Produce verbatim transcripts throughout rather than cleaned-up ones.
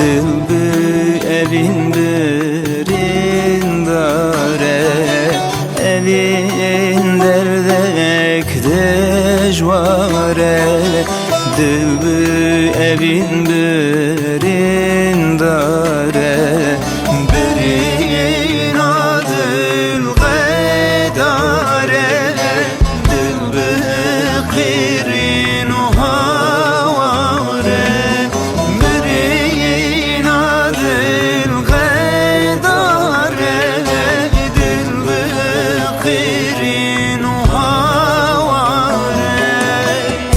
Dil bi evîn birîndar e, evîn derdek dijwar e. Dil bi evîn birîndar e, birîna dil qedar e. Dil bi qîrîn û hawar e, birîna dil qedar e. Dil bi qîrîn û hawar e.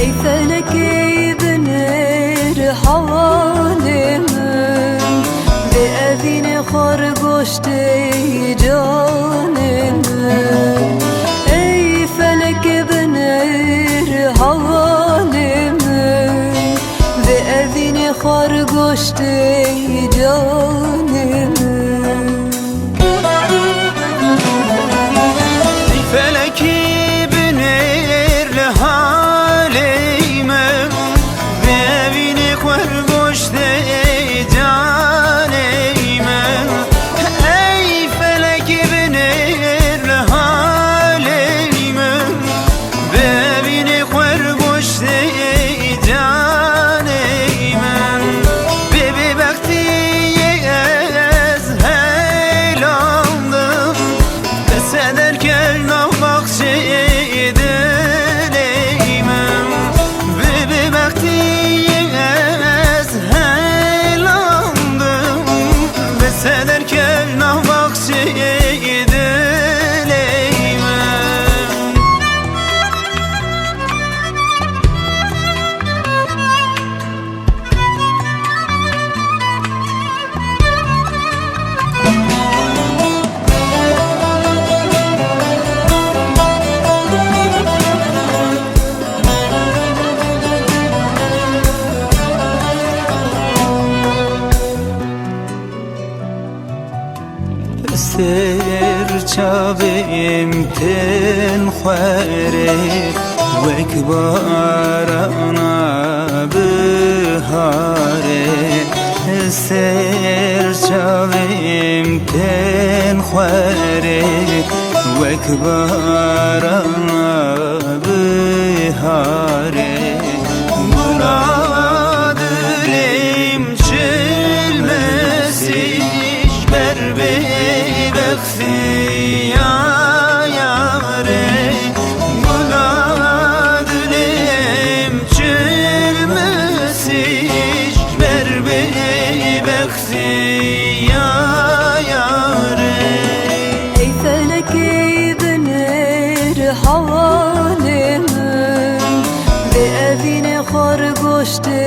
Ey felekê binêr halê min, bê evînê xwe goştê canê min. Ey felek binêr halê min, vê evînê xwe goştê canê min. Ey felekî binêr li halê min, bê evînê xwe goştê canê min. Ey felekî binêr li halê min, bê evînê xwe goştê canê min. Bê bêbextiyê ez heylandim, bi seder kel nav baxçê dilê min. Bi bêbextiyê ez heylandim, bi seder kel nav baxçê dilê min. Sêr çavêm tên xwerê, wek barana biharê. Sêr çavêm tên xwerê, wek barana biharê. Gula dilêm çil mesî ji ber bêbextiya yarê. Gula dilêm çil mesî ji ber bêbext Ey felekê binêr halê min, vê evînê xwe goştê